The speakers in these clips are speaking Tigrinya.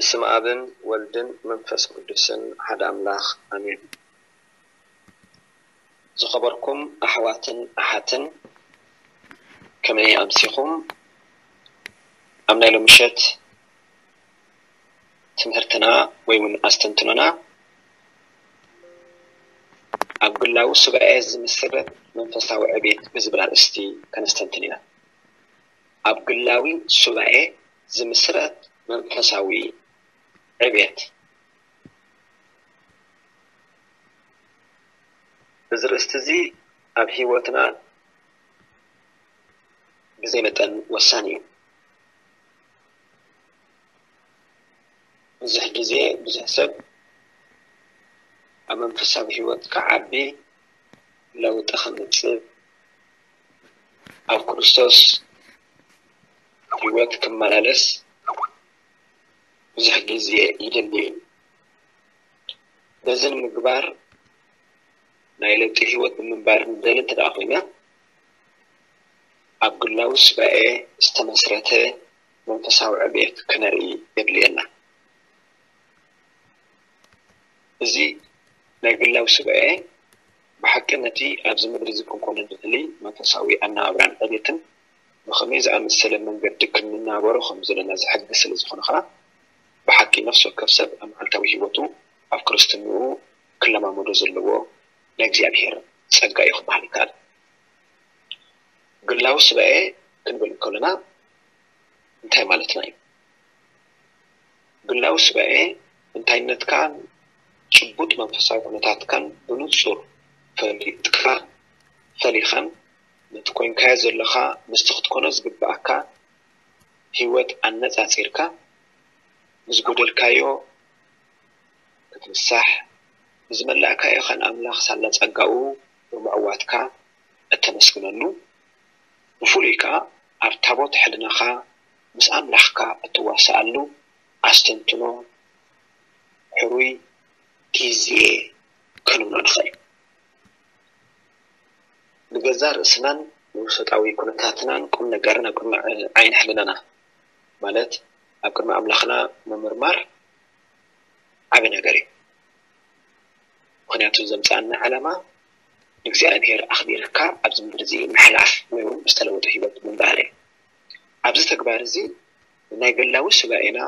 በስመ ኣብን ወልድን መንፈስ ቅዱስን ሓደ ኣምላኽ ኣሜን። ዝኸበርኩም ኣሕዋትን ኣሓትን፣ ከመይ ኣምሲኹም? ኣብ ናይ ሎምሸት ትምህርትና ወይ እውን ኣስተንትኖና ኣብ ግላዊ ሱባኤ ዝምስረት መንፈሳዊ ዕቤት ብዝብል ኣርእስቲ ከነስተንትን ኢና። ኣብ ግላዊ ሱባኤ ዝምስረት መንፈሳዊ ዕቤት። እዚ ርእስቲ እዚ ኣብ ህይወትና ብዘይ መጠን ወሳኒ እዩ። ብዙሕ ግዜ ብዙሕ ሰብ ኣብ መንፈሳዊ ህይወት ክዓቢ፣ ለውጢ ከምጽእ፣ ኣብ ክርስቶስ ህይወት ክመላለስ ብዙሕ ግዜ ይደሊ እዩ። በዚ ንምግባር ናይ ለውጢ ህይወት ብምንባር ንደሊ እንተ ደኣ ኮይና፣ ኣብ ግላዊ ሱባኤ ዝተመስረተ መንፈሳዊ ዕብየት ክነርኢ የድልየና። እዚ ናይ ግላዊ ሱባኤ ብሓቂ ነቲ ኣብዚ ምድሪ እዚ ክንኮኖ ንደሊ መንፈሳዊ ኣነባብራን ዕብየትን ብኸመይ ዝኣመሰለ መንገዲ ክንናበሮ ከም ዘለና ዝሕግዝ ስለ ዝኾነ ኸኣ፣ ብሓቂ ነፍሲ ወከፍ ሰብ ኣብ መዓልታዊ ህይወቱ ኣብ ክርስትንኡ ክለማመዶ ዘለዎ ናይ እግዚኣብሔር ጸጋ እዩ ክበሃል ይከኣል። ግላዊ ሱባኤ ክንብል እንከለና እንታይ ማለትና እዩ? ግላዊ ሱባኤ እንታይነትካን ጭቡጥ መንፈሳዊ ኩነታትካን ብንጹር ፈሊጥካ፣ ፈሊኻን ነቲ ኮይንካዮ ዘለኻ ምስቲ ክትኮኖ ዝግብኣካ ህይወት ኣነጻጺርካ፣ ምስ ጎደልካዮ ክትንሳሕ፣ ንዝመላእካዮ ኸኣ ንኣምላኽ ሳላ ጸጋኡ ብምዕዋትካ እተመስግነሉ፣ ብፍሉይ ከኣ ኣብ ታቦት ሕልናኻ ምስ ኣምላኽካ እትዋስኣሉ ኣስተንትኖ፣ ሕሩይ ግዜ ክንብሎ ንኽእል። ንገዛእ ርእስናን ንውሽጣዊ ኩነታትናን ቁም ነገርን ኣብ ቅድሚ ዓይኒ ሕልናና፣ ማለት ኣብ ቅድሚ ኣምላኽና ምምርማር ዓቢ ነገር እዩ። ምኽንያቱ ዘምጽኣና ዓላማ ንእግዚኣብሔር ኣኽቢርካ ኣብዚ ምድሪ እዚ ምሕላፍ ወይ እውን ዝተለወጠ ህይወት ምንባር እዩ። ኣብዚ ተግባር እዚ ናይ ግላዊ ሱባኤና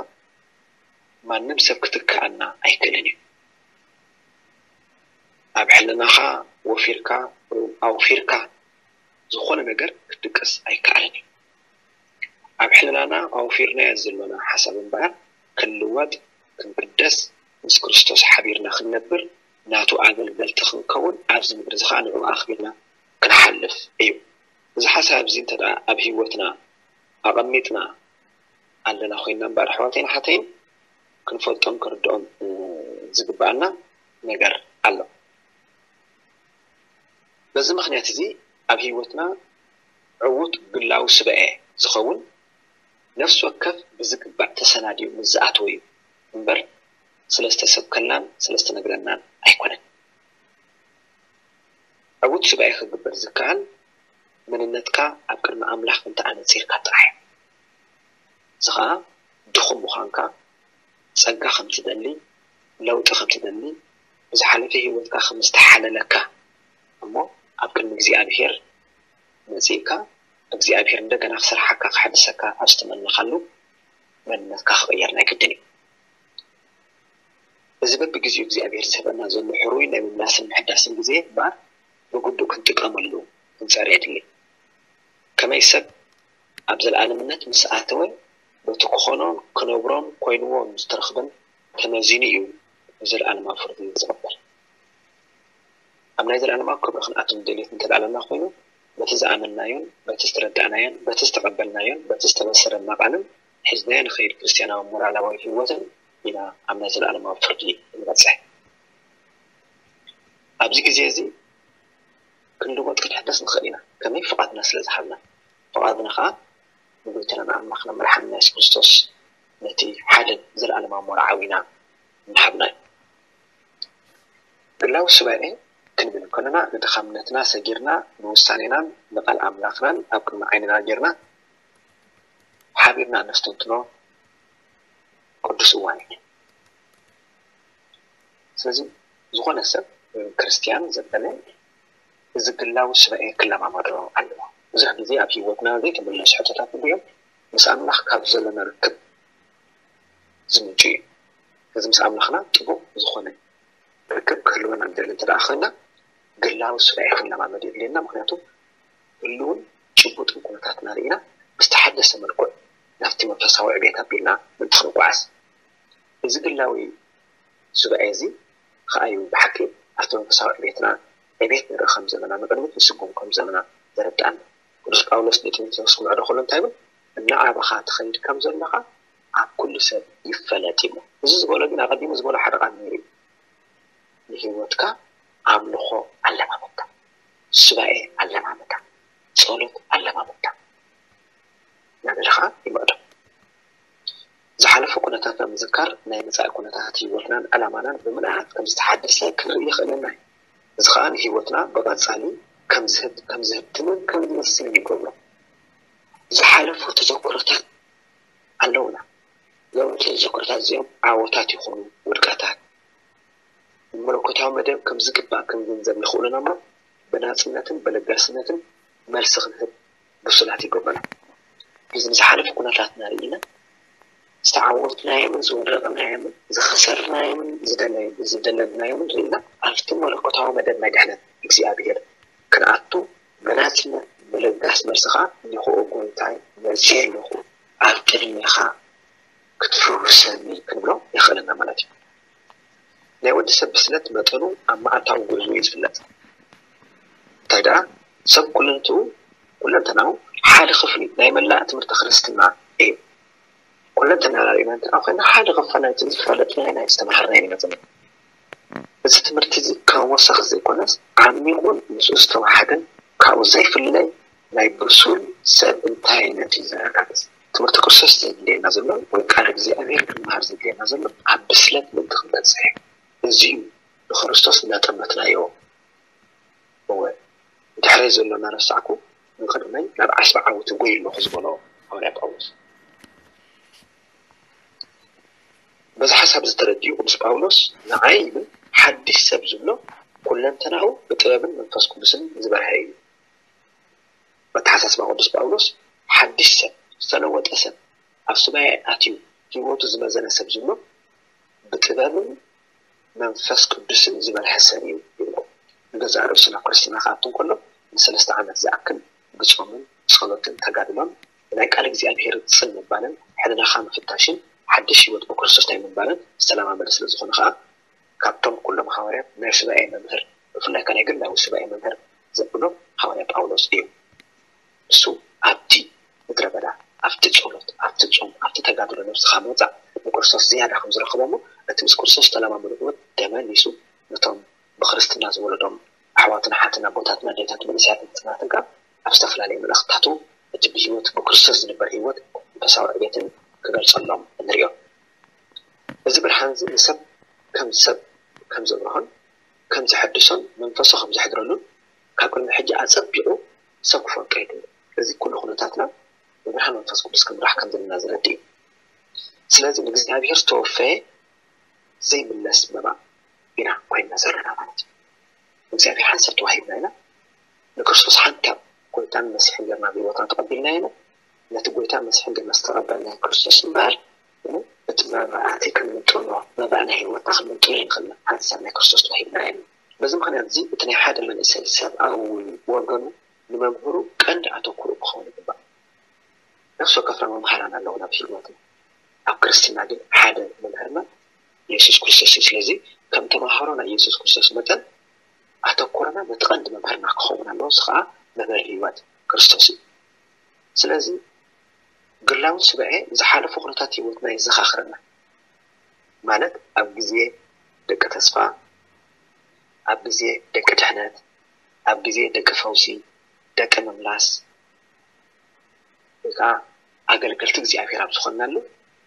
ማንም ሰብ ክትክኣና ኣይክእልን እዩ። ኣብ ሕልናኻ ወፊርካ ወይ እውን ኣውፊርካ ዝኾነ ነገር ክትድቅስ ኣይከኣልን እዩ። ኣብ ሕልናና ኣውፊርናዮ ዘሎና ሓሳብ እምበኣር ክንልወጥ፣ ክንቅደስ፣ ምስ ክርስቶስ ሓቢርና ክንነብር፣ ናቱ ኣገልገልቲ ክንከውን፣ ኣብዚ ምድሪ እዚ ኸኣ ንዕኡ ኣኽቢርና ክንሓልፍ እዩ። እዚ ሓሳብ እዚ እንተ ደኣ ኣብ ህይወትና ኣቐሚጥና ኣለና ኮይንና እምበኣር፣ ኣሕዋተይን ኣሓተይን፣ ክንፈልጦን ክንርድኦን፣ እ፣ ዝግብኣና ነገር ኣሎ። በዚ ምኽንያት እዚ ኣብ ህይወትና ዕዉት ግላዊ ሱባኤ ዝኸውን ነፍሲ ወከፍ ብዝግባእ ተሰናድዩ ምስ ዝኣተወ እዩ እምበር፣ ስለ ዝተሰብከልናን ስለ ዝተነግረናን ኣይኮነን። ዕዉት ሱባኤ ክግበር ዝከኣል መንነትካ ኣብ ቅድሚ ኣምላኽ እንተ ኣነጺርካ ጥራሕ እዩ። እዚ ኸኣ ድኹም ምዃንካ፣ ጸጋ ከም ትደሊ፣ ለውጢ ከም ትደሊ፣ ብዝሓለፈ ህይወትካ ከም ዝተሓለለካ እሞ ኣብ ቅድሚ እግዚኣብሔር መጺእካ እግዚኣብሔር እንደገና ክሰርሓካ ክሕድሰካ ኣብ ዝተመነኻሉ መንነትካ ክቕየር ናይ ግድን እዩ። እዚ በብግዜኡ እግዚኣብሔር ዝህበና ዘሎ ሕሩይ ናይ ምምላስን ምሕዳስን ግዜ እምበኣር ብግቡእ ክንጥቀመሉ ክንጸሪ የድሊ። ከመይ ሰብ ኣብ ዘለኣለምነት ምስ ኣተወ በቲ ክኾኖን ክነብሮን ኮይንዎ ምስ ተረኽበን ተመዚኑ እዩ ንዘለኣለማዊ ፍርዲ ዝቕበል። ኣብ ናይ ዘለኣለማዊ ክብሪ ክንኣቱ ንደልየት እንተ ደኣ ኣለና ኮይኑ በቲ ዝኣመንናዮን በቲ ዝተረዳእናዮን በቲ ዝተቐበልናዮን በቲ ዝተበሰረና ቃልን ሒዝናዮ ንኸይድ ክርስትያናዊ ሞራላዊ ህይወትን ኢና ኣብ ናይ ዘለኣለማዊ ፍርዲ እንበጽሕ። ኣብዚ ግዜ እዚ ክንልወጥ ክንሕደስ ንኽእል ኢና። ከመይ? ፍቓድና ስለ ዝሃብና። ፍቓድና ኸኣ ንጎይታና ንኣምላኽና መድሓንና የሱስ ክርስቶስ ነቲ ሓደን ዘለኣለማዊ መርዓዊና እናሃብና እዩ። ግላዊ ሱባኤ ክንብል እንከለና ንድኻምነትና ሰጊርና ንውሳኔናን ንቓል ኣምላኽናን ኣብ ቅድሚ ዓይንና ጌርና ሓቢርና እነስተንትኖ ቅዱስ እዋን እዩ። ስለዚ ዝኾነ ሰብ ክርስትያን ዘበለ እዚ ግላዊ ስብኤ ክለማመዶ ኣለዎ። ብዙሕ ግዜ ኣብ ህይወትና ዘይተመለሱ ሕቶታት እዮም ምስ ኣምላኽ ካብ ዘለና ርክብ ዝምንጩ እዩ። እዚ ምስ ኣምላኽና ጥቡቕ ዝኾነ ርክብ ክህልወና ንደሊ እንተ ደኣ ኮይና ግላዊ ስብኤ ክንለማመድ የድልየና። ምክንያቱ ህልውን ጭቡጥን ኩነታትና ርኢና ብዝተሓደሰ መልክዕ ናብቲ መንፈሳዊ ዕቤት ኣቢልና ምእንቲ ክንጓዓዝ። እዚ ግላዊ ሱባኤ እዚ ከኣ እዩ ብሓቂ ኣብቲ መንፈሳዊ ዕቤትና ዕቤት ንርኢ ከም ዘለና፣ ንቕድሚት ንስጉም ከም ዘለና ዘረድኣና። ቅዱስ ጳውሎስ ንጢሞቴዎስ ክምዕዶ ከሎ እንታይ ይብል? እናዓበኻ ትኸይድ ከም ዘለኻ ኣብ ኩሉ ሰብ ይፈለጥ ይብሎ። እዚ ዝበሎ ግን ኣቐዲሙ ዝበሎ ሓደ ቃል ነይሩ እዩ። ንህይወትካ ኣምልኾ ኣለማመድካ፣ ሱባኤ ኣለማመድካ፣ ጸሎት ኣለማመድካ እናበለ ኸዓ ይምዕዶ። ዝሓለፉ ኩነታት ኣብ ምዝካር ናይ መጻኢ ኩነታት ህይወትናን ዕላማናን ብምልኣት ከም ዝተሓደሰ ክንርኢ የኽእለና እዩ። እዚ ኸኣ ንህይወትና ብቐጻሊ ከም ዝህብ ከም ዝህብትምን ከም ዝመስልን ይገብሮ። ዝሓለፉ ተዘክሮታት ኣለውና። እዞም ተዘክሮታት እዚኦም ዓወታት ይኹኑ ውድቀታት ንመለኮታዊ መደብ ከም ዝግባእ ክንግንዘብ የኽእሉና እሞ ብናጽነትን ብለጋስነትን መልሲ ክንህብ ብሱላት ይገብሩና። እዚ ንዝሓለፉ ኩነታትና ርኢና ዝተዓወትናዮምን ዝወደቕናዮምን ዝኸሰርናዮምን ዝደለናዮምን ርኢና ኣብቲ መለኮታዊ መደብ ናይ ድሕነት እግዚኣብሔር ክንኣቱ ብናጽነት ብለጋስ መልሲ ኸዓ እንሆ ጎይታይ መጺኤ ኣለኹ ኣብ ቅድሜኻ ክትፍውሰኒ ክንብሎ የኽእለና ማለት እዩ። ናይ ወዲ ሰብ ብስለት መጠኑ ኣብ መዓልታዊ ጉዕዞኡ እዩ ዝፍለጥ። እንታይ ደኣ ሰብ ኩለንትኡ ኩለንተናኡ ሓደ ክፍሊ ናይ መላእ ትምህርቲ ክርስትና እዩ። ኩለንተና ላሪና እንተ ኮይና ሓደ ክፋል ናይቲ ዝፈለጥናዮ ናይ ዝተምሃርናዮ ንመጽእ። እዚ ትምህርቲ እዚ ካብ ወሰኽ ዘይኮነስ ዓሚቑን ምስኡ ዝተዋሓደን ካብኡ ዘይፍለይ ናይ ብሱል ሰብ እንታይነት እዩ ዘረጋግጽ። ትምህርቲ ክርስቶስ ዘድልየና ዘሎ ወይ ቃል እግዚኣብሔር ክንምሃር ዘድልየና ዘሎ ኣብ ብስለት ምእንቲ ክንበጽሕ እዩ። እዚ እዩ ንክርስቶስ እናጠመትናዮ። እወ፣ ብድሕረይ ዘሎ እናረሳዕኩ ንቕድመይ ናብ ዓስቢ ዓወት እጎይ ኣለኹ ዝበሎ ሃዋርያ ጳውሎስ። በዚ ሓሳብ ዝተረድኡ ቅዱስ ጳውሎስ ንዓይ ይብል ሓድሽ ሰብ ዝብሎ ኩለንተናኡ ብጥበብን መንፈስ ቅዱስን ዝበርሀ እዩ። ኣተሓሳስባ ቅዱስ ጳውሎስ ሓድሽ ሰብ፣ ዝተለወጠ ሰብ፣ ኣብ ሱባኤ ኣትዩ ህይወቱ ዝመዘነ ሰብ ዝብሎ ብጥበብን መንፈስ ቅዱስን ዝበርሀ ሰብ እዩ ይብሎ። ንገዛእ ርእሱ ናብ ክርስትና ክኣቱ እንከሎ ንሰለስተ ዓመት ዝኣክል ብጾምን ጸሎትን ተጋድሎን ብናይ ቃል እግዚኣብሔር ጽን ምባልን ሕልናኻ ምፍታሽን ሓድሽ ህይወት ብክርስቶስ ናይ ምንባርን ዝተለማመደ ስለ ዝኾነ ኸኣ ካብቶም ኩሎም ሃዋርያት ናይ ሱባኤ መምህር ብፍላይ ከኣ ናይ ግላዊ ሱባኤ መምህር ዘብሎ ሃዋርያ ጳውሎስ እዩ። ንሱ ኣብቲ ምድረ በዳ ኣብቲ ጸሎት ኣብቲ ጾም ኣብቲ ተጋድሎ ነብስኻ ምውጻእ ንክርስቶስ ዝያዳ ከም ዝረኽቦ እሞ እቲ ምስ ክርስቶስ ዝተለማመዶ ህይወት ደመሊሱ ነቶም ብክርስትና ዝወለዶም ኣሕዋትን ኣሓትን ኣቦታትን ኣዴታትን መንእሰያትን ህጻናትን ከኣ ኣብ ዝተፈላለየ መልእኽትታቱ እቲ ብህይወት ብክርስቶስ ዝንበር ህይወት መንፈሳዊ ዕቤትን ክገልጸሎም ንርእዮ። እዚ ብርሃን እዚ ንሰብ ከም ሰብ ከም ዘብርሆን ከም ዘሐድሶን መንፈሱ ከም ዘሕድረሉን ካብ ቅድሚ ሕጂ ኣጸቢቑ ሰብ ክፈልጦ የድሊ። እዚ ኩሉ ኩነታትና ብብርሃን መንፈስ ቅዱስ ክንምራሕ ከም ዘለና ዘረድእ እዩ። ስለዚ ንእግዚኣብሔር ዝተወፈየ ዘይምለስ መባእ ኢና ኮይንና ዘለና ማለት እዩ። እግዚኣብሔር ሓንሳብ ተዋሂብና ኢና። ንክርስቶስ ሓንሳብ ጎይታን መሲሕን ጌርና ኣብ ህይወትና ተቐቢልና ኢና። ነቲ ጎይታን መሲሕን ጌርና ዝተቐበልና ክርስቶስ እምበኣር እቲ መባእቲ ክንምንጥሎ መባእ ናይ ህይወትና ክንምንጥሎ ይንኽልና ሓንሳብ ናይ ክርስቶስ ተዋሂብና ኢና። በዚ ምኽንያት እዚ እቲ ናይ ሓደ መንእሰይ ሰብኣዊ ወገኑ ንመምህሩ ቀንዲ ኣተኩሮ ክኸውን ይግባእ። ነፍሲ ወከፍና መምሃራን ኣለዉ ናብ ህይወትና። ኣብ ክርስትና ግን ሓደ መምህርና የሱስ ክርስቶስ እዩ። ስለዚ ከም ተምሃሮ ናይ የሱስ ክርስቶስ መጠን ኣተኩሮና በቲ ቀንዲ መምህርና ክኸውን ኣለዎ። እዚ ከዓ መምህር ህይወት ክርስቶስ እዩ። ስለዚ ግላዊ ስብዐ ዝሓለፉ ኩነታት ህይወትና የዘኻኽረና። ማለት ኣብ ግዜ ደቂ ተስፋ፣ ኣብ ግዜ ደቂ ድሕነት፣ ኣብ ግዜ ደቂ ፈውሲ፣ ደቂ ምምላስ፣ ወይ ከዓ ኣገልገልቲ እግዚኣብሔር ኣብ ዝኾንናሉ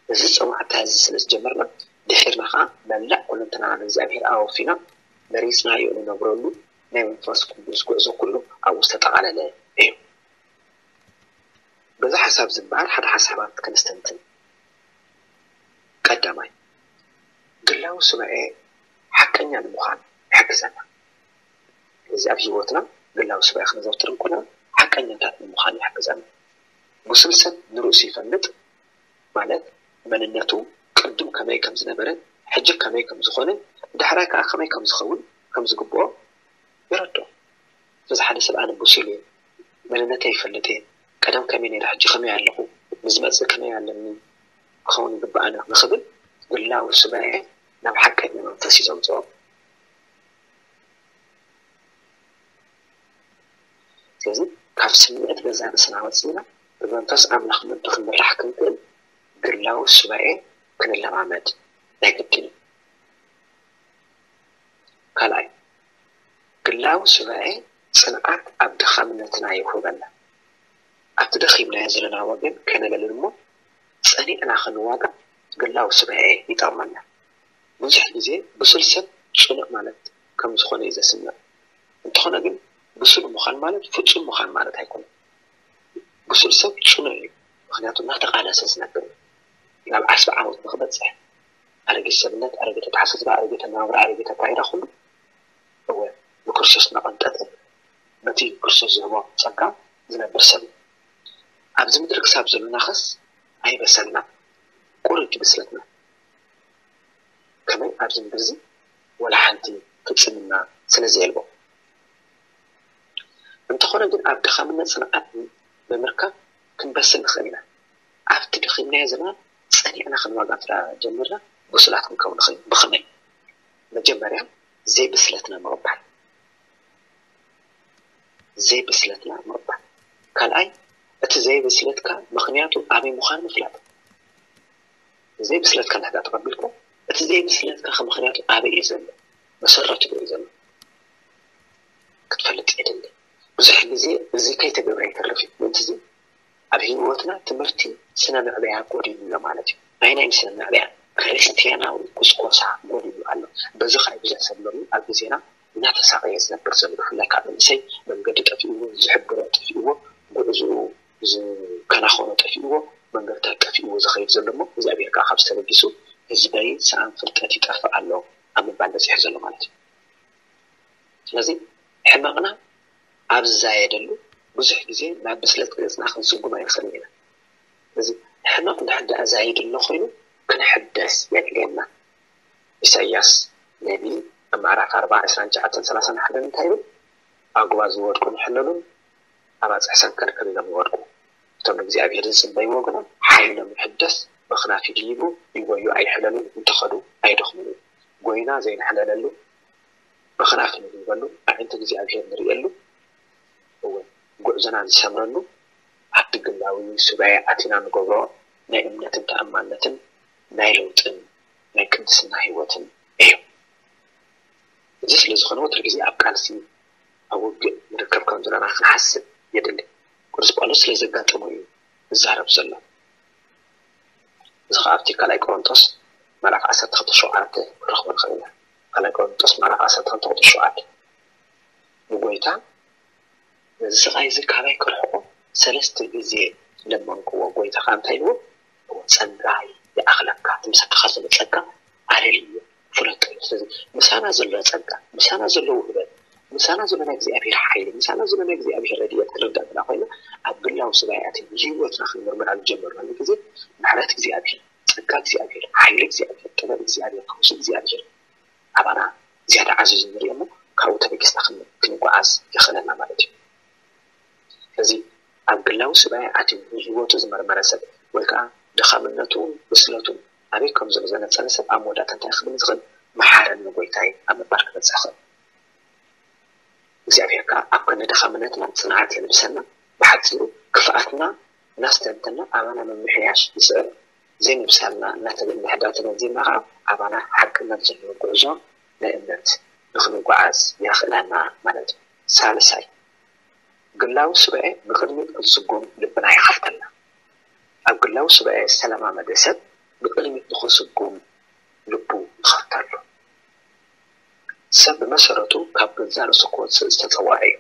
እዚ ጸዋዕታ እዚ ስለ ዝጀመርና ድሒርና ከዓ መላእ ኩለንተናና ንእግዚኣብሔር ኣወፊና መሪጽናዮ እንነብረሉ ናይ መንፈስ ቅዱስ ጉዕዞ ኩሉ ኣብኡ ዝተጠቓለለ እዩ። በዚ ሓሳብ ዝበሃል ሓደ ሓሳባት ከነስተንትን። ቀዳማይ፣ ግላዊ ሱባኤ ሓቀኛ ንምዃን ይሕግዘና። እዚ ኣብ ህይወትና ግላዊ ሱባኤ ክንዘውትር እንኮለና ሓቀኛታት ንምዃን ይሕግዘና። ብሱል ሰብ ንርእሱ ይፈልጥ፣ ማለት መንነቱ ቅድም ከመይ ከም ዝነበረ፣ ሕጂ ከመይ ከም ዝኾነ፣ ዳሕራይ ከኣ ከመይ ከም ዝኸውን ከም ዝግብኦ ይረድኦ። እዚ ሓደ ሰብ ኣነ ብሱል እየ፣ መንነተይ ይፈልጥ እየ፣ ቀደም ከመይ ነይረ፣ ሕጂ ከመይ ኣለኹ፣ ንዝመጽእ ከመይ ኣለኒ ክኸውን ይግብኣኒ ንኽብል ግላዊ ሱባኤ ናብ ሓቀኛ መንፈስ እዩ ዘምጽኦ። ስለዚ ካብ ስምዒት ገዛ ርእስና ወፂና ብመንፈስ ኣምላኽ ምእንቲ ክንምራሕ ክንክእል ግላዊ ሱባኤ ክንለማመድ ናይ ግድን እዩ። ካልኣይ፣ ግላዊ ሱባኤ ጽንዓት ኣብ ድኻምነትና ይውህበና። ኣብቲ ደኺምናዮ ዘለና ወገን ከነለልን እሞ ጸኒዕና ክንዋጋእ ግላዊ ሱባኤ ይጠቕመና። ብዙሕ ግዜ ብሱል ሰብ ጽኑዕ ማለት ከም ዝኾነ እዩ ዘስምዕ። እንተኾነ ግን ብሱል ምዃን ማለት ፍጹም ምዃን ማለት ኣይኮነን። ብሱል ሰብ ጽኑዕ እዩ፣ ምኽንያቱ እናተቓለሰ ዝነብር እዩ። ናብ ዓስቢ ዓወት ንኽበጽሕ ኣረጊት ሰብነት፣ ኣረጊት ኣተሓሳስባ፣ ኣረጊት ኣነባብራ፣ ኣረጊት ኣካይዳ ኩሉ እወ ብክርስቶስ እናቐንጠጠ በቲ ክርስቶስ ዝህቦ ጸጋ ዝነብር ሰብ እዩ። ኣብዚ ምድሪ ክሳብ ዘሎና ኸስ ኣይበሰልናን፣ ቁሩብ ብስለትና ከመይ ኣብዚ ምድሪ እዚ ወላ ሓንቲ ፍጽምና ስለ ዘየልቦ። እንተኾነ ግን ኣብ ድኻምነት ጽንዓት ብምርካብ ክንበስል ንኽእል ኢና። ኣብቲ ደኺምናዮ ዘለና ጸኒዕና ክንዋጋእ እንተ ጀሚርና ብሱላት ክንከውን ንኽእል ኢና። ብኸመይ? መጀመርያ ዘይብስለትና ምቕባል። ዘይብስለትና ምቕባል። ካልኣይ እቲ ዘይብስለትካ ምኽንያቱ ኣበይ ምዃኑ ምፍላጥ። ዘይብስለትካ እንድሕር ተቐቢልካ እቲ ዘይብስለትካ ከ ምኽንያቱ ኣበይ እዩ ዘሎ? መሰረቱ ኣበይ እዩ ዘሎ? ክትፈልጥ የድሊ። ብዙሕ ግዜ እዚ ከይተገብረ ይተርፍ እዩ። ምእንቲ እዚ ኣብ ህይወትና ትምህርቲ ስነ ምዕበያ ጎዲሉ ኣሎ ማለት እዩ። ናይ ናይ ስነ ምዕበያ ክርስትያናዊ ጉስቆሳ ጎዲሉ ኣሎ። በዚ ከዓ ብዙሕ ሰብ ሎሚ ኣብ ግዜና እናተሳቀየ ዝነብር ዘሎ ብፍላይ ካብ መንእሰይ መንገዲ ጠፊእዎ ዝሕብሮ ጠፊእዎ ጉዕዝኡ ዝከናኸኖ ጠፊእዎ መንገድታት ጠፊእዎ ዝኸይድ ዘሎ እሞ እግዚኣብሔር ከዓ ካብ ዝተበጊሱ ህዝበይ ሰኣን ፍልጠት ይጠፍእ ኣሎ ኣብ ምባል በፂሑ ዘሎ ማለት እዩ። ስለዚ ሕመቕና ኣብ ዝዛየደሉ ብዙሕ ግዜ ናብ ብስለት ገፅና ክንስጉም ኣይንኽእልን ኢና። ስለዚ ሕመቕ እንድሕር ደኣ ዛይዱ ኣሎ ኮይኑ ክንሕደስ የድልየና። ኢሳይያስ ነቢ ኣብ ምዕራፍ ኣርባ ዕስራን ትሽዓተን ሰላሳን ሓደን እንታይ ይብል? ኣጉባ ዝወድቁ ይሕለሉን ኣባፅሕ ሰንከልከል ኢሎም ይወድቁ። እቶም ንእግዚኣብሔር ዝፅበይዎ ግና ሓይሎም ይሕደስ፣ ምኽናፍ ይድይቡ፣ ይጎዩ ኣይሕለሉን፣ እንተኸዱ ኣይደኽሙን እዩ። ጎይና ዘይንሕለለሉ፣ ምኽናፍ ንድይበሉ፣ ኣዒንቲ እግዚኣብሔር ንርእየሉ፣ እውን ጉዕዞና ዝሰምረሉ፣ ኣብቲ ግላዊ ሱባኤ ኣቲና ንገብሮ ናይ እምነትን ተኣማንነትን ናይ ለውጥን ናይ ቅድስና ህይወትን እዩ። እዚ ስለ ዝኾነ ወትሩ ግዜ ኣብ ቃልሲ ኣብ ውግእ ንርከብ ከም ዘለና ክንሓስብ የድሊ። ቅዱስ ጳውሎስ ስለ ዘጋጠሞ እዩ ዝዛረብ ዘሎ። እዚ ከዓ ኣብቲ ካልኣይ ቆሮንጦስ ምዕራፍ ዓሰርተ ክልተ ሸውዓተ ክንረኽቦ ንኽእል ኢና። ካልኣይ ቆሮንጦስ ምዕራፍ ዓሰርተ ክልተ ቁፅሪ ሸውዓተ ንጎይታ ነዚ ስቓይ እዚ ካባይ ክርሕቆ ሰለስተ ግዜ ለመንክዎ። ጎይታ ከዓ እንታይ ኢልዎ? ጸጋይ ይኣኽለካ፣ እቲ ምሳኻ ዘሎ ጸጋ ኣለልዮ፣ ፍለጦ እዩ። ስለዚ ምሳና ዘሎ ጸጋ፣ ምሳና ዘሎ ውህበት፣ ምሳና ዘሎ ናይ እግዚኣብሔር ሓይሊ፣ ምሳና ዘሎ ናይ እግዚኣብሔር ረድኤት ክርዳእና ኮይኑ ኣብ ግላዊ ስባያትን ህይወትና ክንምርምር ኣብ ዝጀመርናሉ ግዜ ምሕረት እግዚኣብሔር፣ ጸጋ እግዚኣብሔር፣ ሓይሊ እግዚኣብሔር፣ ጥበብ እግዚኣብሔር፣ ፈውሲ እግዚኣብሔር ኣባና ዝያዳ ዓዚዙ ንሪኦ እሞ ካብኡ ተበጊስና ክን- ክንጓዓዝ የኽእለና ማለት እዩ። ስለዚ ኣብ ግላዊ ስባኤ ኣትዩ ህይወቱ ዝመርመረ ሰብ ወይ ከዓ ድኻምነቱን ብስለቱን ኣበይ ከም ዘሎ ዘነጸረ ሰብ ኣብ መወዳእታ እንታይ ክብል ዝኽእል? መሓረኒ ጎይታይ ኣብ ምባል ክበጽሕ ይኽእል። እግዚኣብሔር ከዓ ኣብ ክንዲ ድኻምነትና ጽንዓት የልብሰና። ብሓጺሩ ክፍኣትና እናስተንተና ኣባና ምምሕያሽ ይስዕብ። ዘይምብሳልና እናተበ- ምሕዳትና ዜማ ከዓ ኣባና ሓቅነት ዘለዎ ጉዕዞ ናይ እምነት ንክንጓዓዝ የኽእለና ማለት እዩ። ሳልሳይ፣ ግላዊ ሱባኤ ብቕድሚት ክትስጉም ልብና ይኸፍተልና። ኣብ ግላዊ ሱባኤ ዝተለማመደ ሰብ ብቕድሚት ንኽስጉም ልቡ ይኸፍተሉ። ሰብ ብመሰረቱ ካብ ገዛ ርእሱ ክወፅእ ዝተፀውዐ እዩ።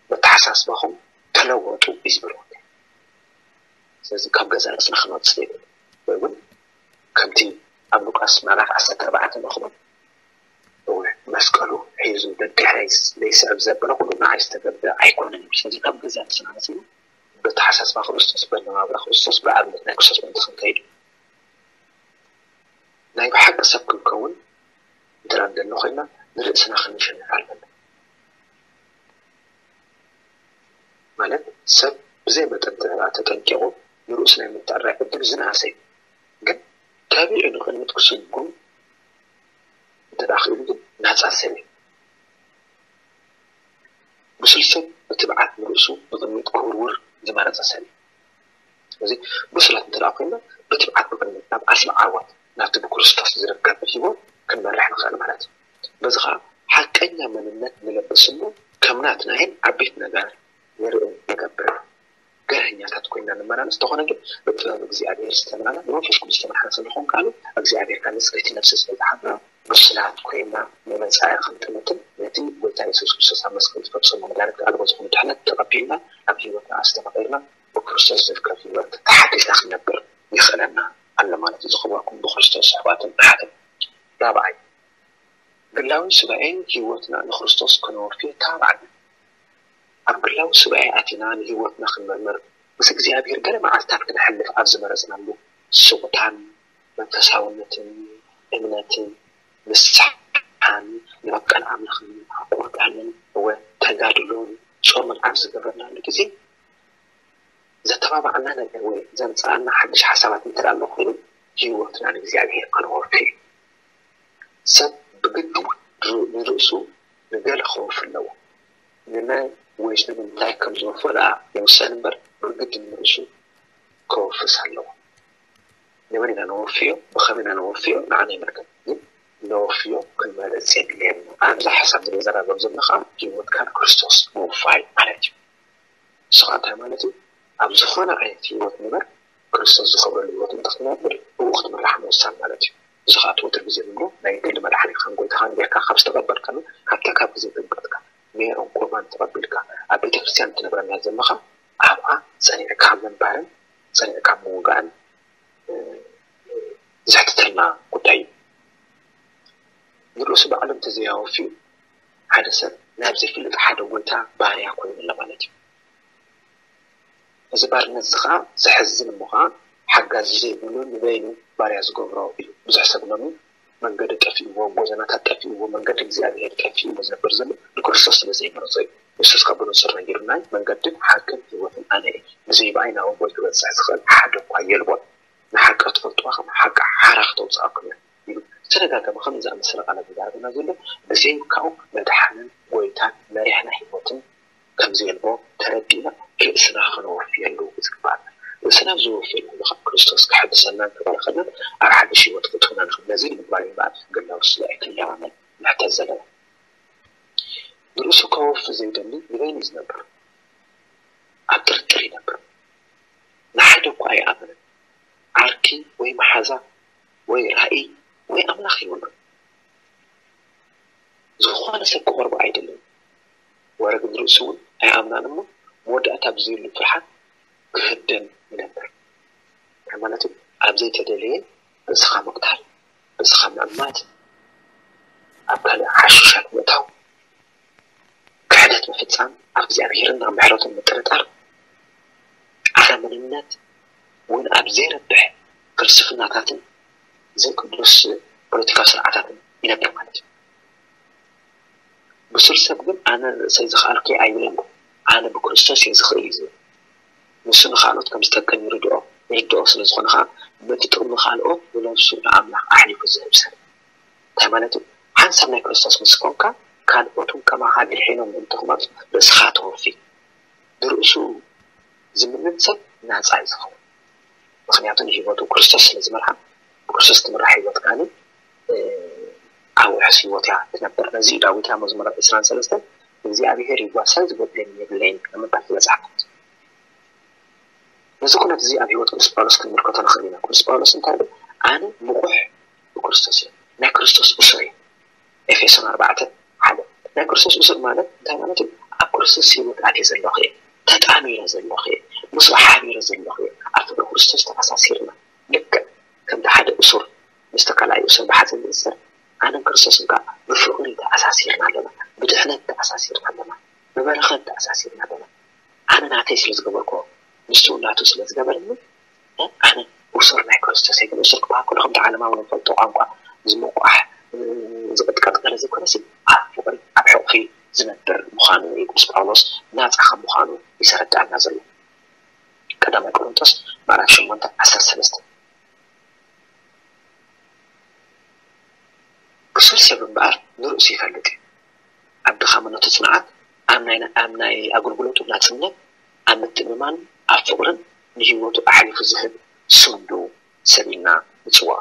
በተሓሳስባኹም ተለወጡ እዩ ዝብል ወንጌል። ስለዚ ካብ ገዛ ርእስና ክንወፅእ የብሉ ወይ እውን ከምቲ ኣብ ሉቃስ ምዕራፍ ዓሰርተ ኣርባዕተ ንረኽቦ፣ እወ፣ መስቀሉ ሒዙ ደድሕረይ ዘይስዕብ ዘበለ ኩሉ ንዓይ ዝተገብረ ኣይኮነን እዩ። ስለዚ ካብ ገዛእ ርእስና መጺና በተሓሳስባ ክርስቶስ፣ በነባብራ ክርስቶስ፣ ብኣብነት ናይ ክርስቶስ ምእንቲ ክንከይድ እዩ። ናይ ብሓቂ ሰብ ክንከውን እንተ ደኣ ንደሊ ኮይና ንርእስና ክንሸነፍ ኣለና። ማለት ሰብ ብዘይ መጠን ተጠንቂቑ ንርእሱ ናይ ምትዕራይ ዕድል ዝነኣሰ እዩ። ግን ተቢዑ ንቕድሚት ክስጉም እንተ ደኣ ክኢሉ ግን ናጻ ሰብ እዩ። ብሱል ሰብ ብትብዓት ንርእሱ ንቕድሚት ክውርውር ዝመረጸ ሰብ እዩ። ስለዚ ብሱላት እንተ ደኣ ኮይና ብትብዓት ንቕድሚት ናብ ኣስሊ ዓወት ናብቲ ብክርስቶስ ዝርከብ ህይወት ክንመርሕ ንኽእል ማለት እዩ። በዚ ኸዓ ሓቀኛ መንነት ንለብስ እሞ ከም ናትና ኢን ዓበይቲ ነገር ንርእን ንገብር። ገርሀኛታት ኮይና ንመላለስ እንተኾነ ግን ብጥበብ እግዚኣብሔር ዝተመላና ብመንፈስ ቅዱስ ዝተመሓላለስ ንኾን ከኣ እግዚኣብሔር ካብ ንጽሕቲ ነፍሲ ስለ ዝሓብራ ብሱላት ኮይና ንመጻኢ ክንጥምትን ነቲ ጎይታ የሱስ ክርስቶስ ኣብ መስቀል ዝፈጸሞ መዳርግቲ ኣልቦ ዝኾነ ድሕነት ተቐቢልና ኣብ ህይወትና ኣስተማቒርና ብክርስቶስ ዝርከብ ህይወት ተሓጊዝና ክንነብር የኽእለና ኣሎ ማለት እዩ። ዝኽበርኩም ብክርስቶስ ኣሕዋትን ኣሓትን፣ ራብዓይ ግላዊ ሱባኤ ህይወትና ንክርስቶስ ከነወፍዮ ተባብዓና። ኣብ ግላዊ ሱባኤ ኣቲና ንህይወትና ክንምርምር፣ ምስ እግዚኣብሔር ገለ መዓልታት ክነሕልፍ ኣብ ዝመረጽናሉ፣ ስቕታን መንፈሳውነትን እምነትን ንስሓን ንመፍቀር ኣምላኽን ቁርባንን እወ ተጋድሎን ጾምን ኣብ ዝገብረናሉ ግዜ፣ ዘተባብዓና ነገር ወይ ዘምጽኣልና ሓድሽ ሓሳባት እንተ ኣሎ ኮይኑ፣ ህይወትና ንእግዚኣብሔር ከነወፍዮ እዩ። ሰብ ብግዲ ንር-፣ ንርእሱ ንገለ ከወፊ ኣለዎ። ንመን ወይስ ንምንታይ ከም ዝወፍዮ ደኣ ይውሰን እምበር፣ ብግዲ ንርእሱ ከወፍስ ኣለዎ። ንመን ኢና ነወፍዮ? ብኸመይ ኢና ነወፍዮ? ንዓና ይምልከት። ግን ነወፍዮ ክንመርጽ የድልየና። ኣብዚ ሓሳብ ዝዘራረብ ዘሎ ኸኣ ህይወትካ ንክርስቶስ ምውፋይ ማለት እዩ። ንሱ ኸኣ እንታይ ማለት እዩ? ኣብ ዝኾነ ዓይነት ህይወት ንበር፣ ክርስቶስ ዝኸብረሉ ህይወት እንተ ክትነብር፣ ብኡ ክትምራሕ ምውሳን ማለት እዩ። እዚ ኸኣ እቲ ወትሩ ግዜ ንብሎ ናይ ግሊ መድሓኒትካን ጎይታኻን ጌርካ ካብ ዝተቐበልካሉ፣ ካብታ ካብ ግዜ ጥምቀትካ ሜሮን ቁርባን ተቐቢልካ ኣብ ቤተ ክርስቲያን እትነብረላ ዘለኻ፣ ኣብኣ ጸኒዕካ ምንባርን ጸኒዕካ ምውጋእን፣ እ፣ ዘሕትተልና ጉዳይ እዩ። ንርእሱ ብዓለም ተዘያወፍዩ ሓደ ሰብ ናብ ዘይፍለጥ ሓደ ጎይታ ባርያ ኮይኑ ኣሎ ማለት እዩ። እዚ ባርነት እዚ ኸኣ ዘሕዝን እሞ ኸኣ ሓጋዚ ዘይብሉ ንበይኑ ባርያ ዝገብሮ እዩ። ብዙሕ ሰብ ሎሚ መንገዲ ጠፊእዎ፣ ጎደናታት ጠፊእዎ፣ መንገዲ እግዚኣብሔር ጠፊእዎ ዝነብር ዘሎ ንክርስቶስ ስለ ዘይመረጾ እዩ። የሱስ ካብ ብንጹር ነጊሩና፣ መንገድን ሓቅን ህይወትን ኣነ እየ፣ ብዘይ ብኣይ ናብ ኣቦይ ክበጽሕ ዝኽእል ሓደ እኳ የልቦን። ንሓቂ ክትፈልጥዋ ከም ሓቂ ሓራ ክተውጽኣኩም እያ ኢሉ ዝተደጋገመ ከምዚ ዝኣመሰለ ቃላት ዝዛረበና ዘሎ፣ ብዘይ ካብኡ መድሓንን ጎይታን መሪሕና ህይወትን ከም ዘየልቦ ተረዲእና ርእስና ክነወፍየሉ ዝግባእ። ርእስና ኣብ ዝወፍየሉ ኩሉ ካብ ክርስቶስ ክሕድሰናን ክባርኸናን ኣብ ሓድሽ ህይወት ክእትውና ንኽእል። ነዚ ንምግባር እዩ እምበኣር ግላዊ ሱባኤ ክንለማመድ ንሕተት ዘለና። ንርእሱ ከወፊ ዘይደሊ ንበይኑ እዩ ዝነብር። ኣብ ጥርጥር ይነብር። ንሓደ እኳ ኣይኣምንን። ዓርኪ ወይ መሓዛ ወይ ራእይ ወይ ኣምላኽ የብሉን። ዝኾነ ሰብ ክቐርቦ ኣይደልን። ወረ ግን ርእሱ እውን ኣይኣምናን እሞ መወዳእታ ብዘየሉ ፍርሓት ክህደም ይነብር። ማለት እዩ፣ ኣብ ዘይተደለየ ርእስኻ ምቕታል፣ ርእስኻ ምዕማት፣ ኣብ ካልእ ሓሽሻት ምእታው፣ ክሕደት ምፍጻም፣ ኣብ እግዚኣብሔርን ኣብ ምሕረቱን ምጥርጣር፣ ኣረመንነት እውን ኣብ ዘይረብሕ ፍልስፍናታትን ዘይቅዱስ ፖለቲካዊ ስርዓታትን ይነብር ማለት እዩ። ብሱል ሰብ ግን ኣነ ርእሰይ ዝኸኣልኩ እየ ኣይብልን። ኣነ ብክርስቶስ እየ ዝኽእል እዩ ዝብል። ንሱ ንኻልኦት ከም ዝጠቅም ይርድኦ፣ ይርድኦ ስለ ዝኾነ ኸዓ በቲ ጥቕሚ ካልኦት ንነብሱ ንኣምላኽ ኣሕሊፉ ዝህብ ሰብ። እንታይ ማለት እዩ? ሓንሳብ ናይ ክርስቶስ ምስ ኮንካ ካልኦት እውን ከማኻ ድሒኖም ምእንቲ ክመፁ ርእስኻ ተወፊ። ብርእሱ ዝምንን ሰብ ናፃ እዩ ዝኸውን። ምኽንያቱ ንህይወቱ ክርስቶስ ስለ ዝመርሓ፣ ብክርስቶስ ትምራሕ ህይወት ከዓኒ፣ እ፣ ኣብ ውሑስ ህይወት እያ ትነብር። ነዚ እዩ ዳዊት ኣብ መዝሙር ዕስራን ሰለስተን እግዚኣብሔር ይጓሳይ ዝጎድለኒ የብለይን ንምባል ዝበፅሓ። ነዚ ኩነት እዚ ኣብ ህይወት ቅዱስ ጳውሎስ ክንምልከቶ ንኽእል ኢና። ቅዱስ ጳውሎስ እንታይ ይብል? ኣነ ምቑሕ ብክርስቶስ እየ፣ ናይ ክርስቶስ እሱር እየ። ኤፌሶን ኣርባዕተ ሓደ። ናይ ክርስቶስ እሱር ማለት እንታይ ማለት እዩ? ኣብ ክርስቶስ ህይወት ኣትየ ዘለኹ እየ፣ ተጣሚረ ዘለኹ እየ፣ ምስኡ ሓቢረ ዘለኹ እየ። ኣብ ፍቅሪ ክርስቶስ ተኣሳሲርና፣ ልክዕ ከምቲ ሓደ እሱር ዝተካልኣዩ ሰብ ብሓፂን ዝእሰር፣ ኣነን ክርስቶስን ከዓ ብፍቕሪ ተኣሳሲርና ኣለና፣ ብድሕነት ተኣሳሲርና ኣለና፣ ብበረኸት ተኣሳሲርና ኣለና። ኣነ ናተይ ስለ ዝገበርክዎ፣ ንሱ ናቱ ስለ ዝገበረኒ፣ ኣነ እሱር ናይ ክርስቶስ እየ። ግን እሱር ክበሃል ከሎ ከምቲ ዓለማዊ ንፈልጦ ቋንቋ ዝምቋሕ፣ ዝቕጥቀጥ ገለ ዘይኮነሲ፣ ኣብ ፍቕሪ፣ ኣብ ሕቑፊ ዝነብር ምዃኑ እዩ ቅዱስ ጳውሎስ ናጻ ከም ምዃኑ እዩ ዘረድኣና ዘሎ። ቀዳማይ ቆሮንቶስ ምዕራፍ ሸሞንተ ዓሰርተ ሰለስተ። ብሱል ሰብ እምበኣር ንርእሱ ይፈልጥ እዩ። ኣብ ድኻምነቱ ጽንዓት፣ ኣብ ናይ፣ ኣብ ናይ ኣገልግሎቱ ናጽነት፣ ኣብ ምትእምማን፣ ኣብ ፍቕርን ንህይወቱ ኣሕሊፉ ዝህብ ስንዱ ሰብ ኢልና ንጽውዖ።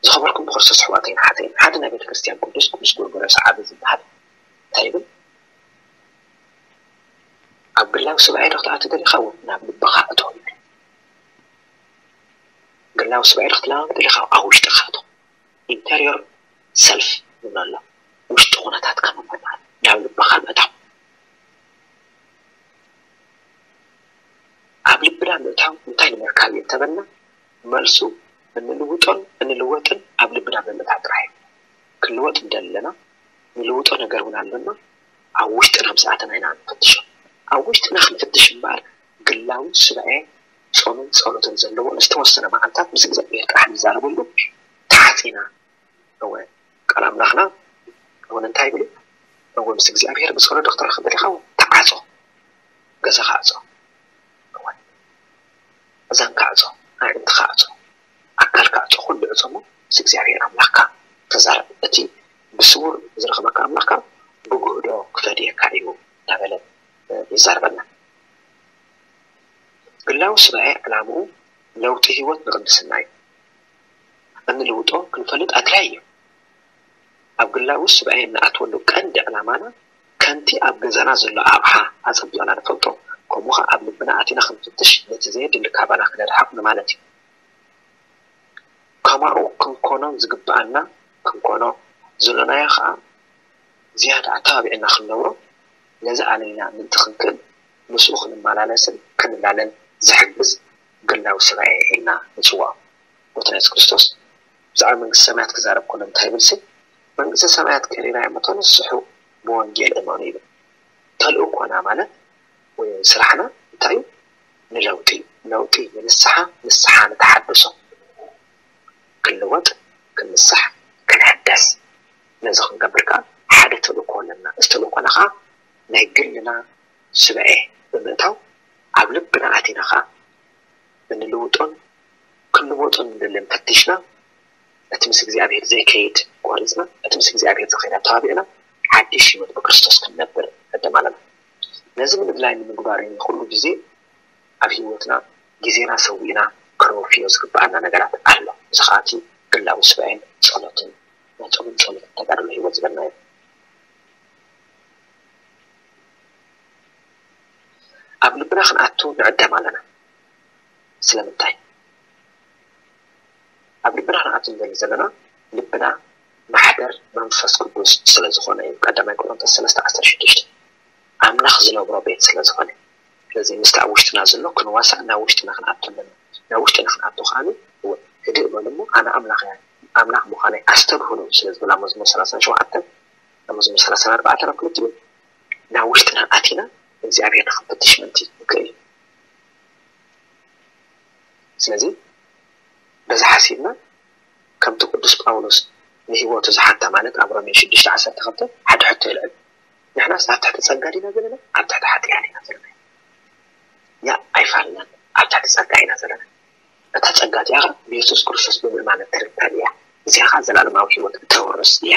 ዝኸበርኩም ብክርስቶስ ኣሕዋተይን ኣሓተይን፣ ሓደ ናይ ቤተ ክርስቲያን ቅዱስ፣ ቅዱስ ጎርጎርዮስ ዓቢ ዝበሃል እንታይ ይብል? ኣብ ግላዊ ሱባኤ ዶ ክትኣቱ ደሊኻ? ናብ ልብኻ እቶ ይብል። ግላዊ ሱባኤ ዶ ክትለማመድ ደሊኻ? ኣብ ውሽጥኻ እቶ። ኢንተሪዮር ሰልፍ ንብሎ ኣሎ። ውሽጢ ኩነታትካ ምምርማር፣ ናብ ልብኻ ምእታው። ኣብ ልብና ምእታው እንታይ ንምርካብ እዩ እንተበልና፣ መልሱ እንልውጦን እንልወጥን ኣብ ልብና ብምእታው ጥራይ እዩ። ክንልወጥ እንደለና ንልውጦ ነገር እውን ኣለና። ኣብ ውሽጥና ምስ ኣተና ኢና ንፈትሾ። ኣብ ውሽጥና ክንፍትሽ እምበኣር ግላዊ ሱባኤ፣ ጾምን ጸሎትን ዘለዎ ንዝተወሰነ መዓልታት ምስ እግዚኣብሔር ጥራሕ ንዛረበሉ ተዓጺና። እወ፣ ቃል ኣምላኽና እውን እንታይ ይብል? እወ፣ ምስ እግዚኣብሔር ብጸሎት ዶ ክትራኸብ ደሊኻ? ተዓጾ፣ ገዛኻ ዕጾ። እወ፣ እዛንካ ዕጾ፣ ኣዒንትኻ ዕጾ፣ ኣካልካ ዕጾ፣ ኩሉ ዕጾ እሞ ምስ እግዚኣብሔር ኣምላኽካ ተዛረብ። እቲ ብስውር ዝረኽበካ ኣምላኽካ ብግህዶ ክፈድየካ እዩ እናበለ ይዛረበና። ግላዊ ሱባኤ ዕላምኡ ለውጢ ህይወት ንቅድስና እዩ። እንልውጦ ክንፈልጥ ኣድላይ እዩ። ኣብ ግላዊ ሱባኤ እንኣትወሉ ቀንዲ ዕላማና ከምቲ ኣብ ገዛና ዘሎ ኣቕሓ ኣጸቢቕና ንፈልጦ፣ ከምኡ ኸኣ ኣብ ልብና ኣቲና ክንፍትሽ፣ ነቲ ዘየድሊ ካባና ክነርሕቕ ንማለት እዩ። ከማኡ ክንኮኖ ዝግብኣና ክንኮኖ፣ ዘሎናዮ ኸኣ ዝያዳ ኣተባቢዕና ክንነብሮ፣ ነዚ ኣለና ምእንቲ ክንክእል፣ ምስኡ ክንመላለስን ክንላለን ዝሕግዝ ግላዊ ሱባኤ ኢልና ንጽውዖ። ጎይታና የሱስ ክርስቶስ ብዛዕባ መንግስቲ ሰማያት ክዛረብ ከሎ እንታይ ይብል ሲ? መንግስቲ ሰማያት ቀሪባ እያ እሞ ተነስሑ ብወንጌል እመኑ ይብል። ተልእኮና ማለት ወይ ስራሕና እንታይ እዩ? ንለውጢ፣ ለውጢ ንንስሓ፣ ንስሓ ንተሓድሶ። ክንልወጥ፣ ክንንሳሕ፣ ክንሕደስ። ነዚ ክንገብር ከኣ ሓደ ተልእኮ ኣለና። እዚ ተልእኮና ከኣ ናይ ግልና ሱባኤ ብምእታው ኣብ ልብና ኣቲና ከኣ እንልውጦን ክንልወጦን እንደልን ፈቲሽና፣ እቲ ምስ እግዚኣብሔር ዘይከይድ ቆሪጽና፣ እቲ ምስ እግዚኣብሔር ዝኸይድ ኣተባቢዕና፣ ሓድሽ ህይወት ብክርስቶስ ክንነብር ንዕድም ኣለና። ነዚ ንምድላይ ንምግባር እዩ ኩሉ ግዜ ኣብ ህይወትና ግዜና ሰዊእና ክነወፍዮ ዝግብኣና ነገራት ኣሎ። እዚ ኸኣ እቲ ግላዊ ሱባኤን ጸሎትን፣ ናይ ጾምን ጸሎትን ተጋድሎ ህይወት ዝበልናዮ። ኣብ ልብና ክንኣቱ ንዕደም ኣለና። ስለምንታይ? ኣብ ልብና ክንኣቱ ንደሊ ዘለና፣ ልብና ማሕደር መንፈስ ቅዱስ ስለ ዝኾነ እዩ። ቀዳማይ ቆሮንቶስ ሰለስተ ዓሰርተ ሽዱሽተ፣ ኣምላኽ ዝነብሮ ቤት ስለ ዝኾነ። ስለዚ ምስቲ ኣብ ውሽጥና ዘሎ ክንዋሳእ ናብ ውሽጥና ክንኣቱ ኣለና። ናብ ውሽጥና ክንኣቱ ከኣ፣ "እወ፣ ህድእ በሉ እሞ ኣነ ኣምላኽ እየ፣ ኣምላኽ ምዃነይ ኣስተብህሉ" ስለ ዝብላ መዝሙር ሰላሳን ሸውዓተን፣ ኣብ መዝሙር ሰላሳን ኣርባዕተን ኣብ ክልቲኡ ናብ ውሽጥና ኣቲና እግዚኣብሔር ንኽንፍትሽ ምእንቲ ንክእል እዩ። ስለዚ በዚ ሓሲብና ከምቲ ቅዱስ ጳውሎስ ንህይወቱ ዝሓታ፣ ማለት ኣብ ሮሜ ሽዱሽተ ዓሰርተ ክልተ ሓደ ሕቶ የልዕል። ንሕናስ ኣብ ትሕቲ ጸጋ ዲና ዘለና፣ ኣብ ትሕቲ ሓጢኣት ኢና ዘለና? ያ ኣይፋልናን፣ ኣብ ትሕቲ ጸጋ ኢና ዘለና። እታ ጸጋ እቲኣ ኸኣ ብየሱስ ክርስቶስ ብምእማን እትርከብ እያ። እዚኣ ኸኣ ዘላለማዊ ህይወት እተውርስ እያ።